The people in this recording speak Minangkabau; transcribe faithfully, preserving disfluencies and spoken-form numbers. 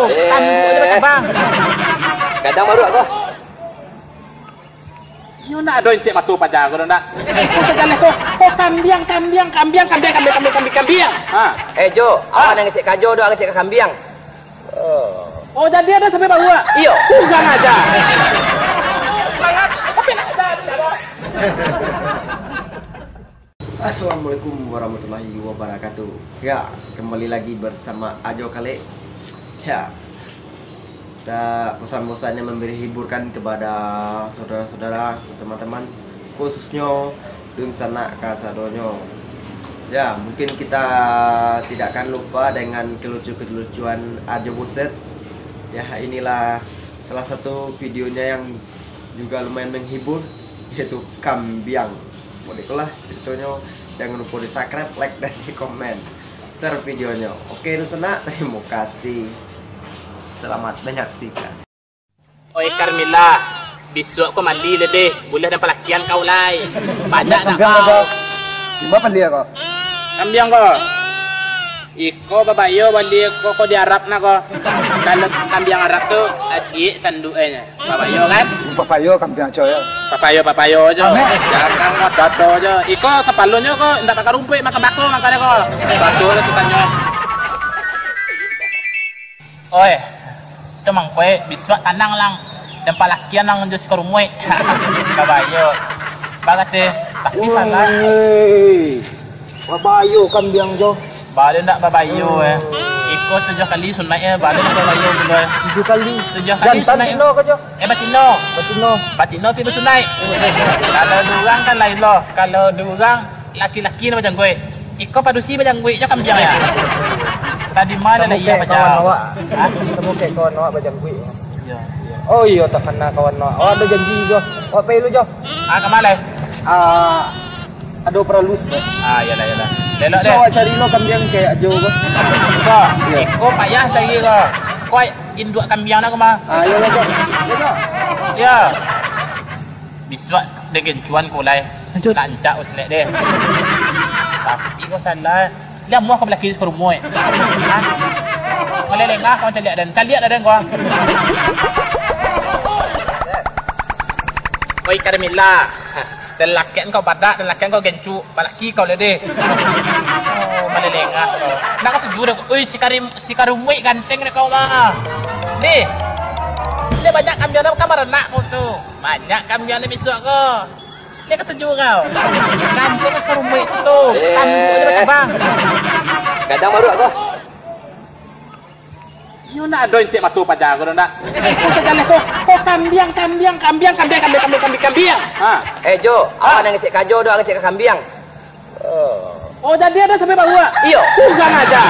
Tanduk aja bacabang. Gadang baruak ko. Iyo, nak ado incek mato paja ko, nak. Ko sajaleh ko, ko kambiang, kambiang, kambiang, kambiang, kambiang, kambiang, kambiang. Ha. Eh, Jo, awak nak ngecek ka Jo, doh ngecek ka kambiang. Oh. Oh, jadi ado sampai baruak? Iyo. Kurang aja. Semangat, tapi nak ada, ada. Assalamualaikum warahmatullahi wabarakatuh. Ya, kembali lagi bersama Ajo Kale. Ya, tak bosan-bosannya memberi hiburan kepada saudara-saudara, teman-teman, khususnya dunsanak kasadonyo. Ya, mungkin kita tidak akan lupa dengan kelucu-kelucuan Ajo Buset. Ya, inilah salah satu videonya yang juga lumayan menghibur, yaitu kambiang. Model itulah ceritanya. Jangan lupa di subscribe, like, dan di komen. Share videonya. Oke, dunsanak, terima kasih. Selamat menyaksikan. Oi Carmila, bisuak ko mandi lah deh, buliah dan palakian kau lai. Banyak nak kau. Cuma beli ko. Kambiang ko. Iko babayo bali ko, ko di Arab na ko. Kalau kambiang Arab tu, agiak tanduk e nyo. Babayo kan? Babayo kambiang ajo yo. Papayo, papayo ajo. Amek. Jangan ko dato ajo. Iko sapalunyo ko ndak makan rumpuik, makan bako makan ko. Bako lah tukanyo. Oi, tu mangko e, bisuak tanang lang. Dan palakian lang jo si Karumuik. Babayo. Bagate, tapi salah. Woi. Babayo kambiang jo. Baliau ndak babayo, eh. Iko tujuah kali sunaik, eh. Baliau ndak babayo pulo, eh. Tujuah kali. Tujuah kali. Jantan sunaik. Tino ko jo? Eh, batino. Batino. Batino pi basunaik. Kalau di urang kan lain lo. Kalau di urang laki-laki nyo bajangguik. Iko padusi bajangguik jo kambiang, ya. Tadi malam lah iyo kawan bajang. Awak. Hah? Samo kayak kawan awak bajangguik. Iya, iya. Oh iyo, takana kawan awak. Awak ado janji jo. Awak pai dulu jo. Ah, ka ma lai? Ah, ado paralu sabanyak. Ah, iyolah, iyolah. Lelok deh. Bisa awak cari lo kambiang kayak Ajo ko. Ko, iyo. Iko payah cari ko. Ko induak kambiang nak ko mah. Ah, iyolah, Jo. Iyo, Jo. Iyo. Bisuak dek gencuan ko lai. Lanjut. Nak encak ko selek deh. Tapi ko salah. Dia muah ko balaki ko rumoi. Hah? Malelengah ko caliak den. Caliak dah den ko. Oi, Carmila. Lalakian kau badak, lalakian kau gencuk, balaki kau lah deh. Oh, malelengah kau. Nak katuju dah. Ui, si Karim, si Karumuik ganteng deh kau mah. Deh. Dia banyak kambiang dah, kan baranak kau tu. Banyak kambiang dah bisuak kau. Dia katuju kau. Ganteng si Karumuik tu tu. Eh. Tanduk aja bacabang. Gadang baruak kau. Iyo, nak ado incek mato paja ko, nak. Ko sajaleh ko, ko kambiang, kambiang, kambiang, kambiang, kambiang, kambiang, kambiang. Ha. Eh, Jo, awak nak ngecek ka Jo, doh ngecek ka kambiang. Oh, jadi ado sampai baruak? Iyo. Kurang aja.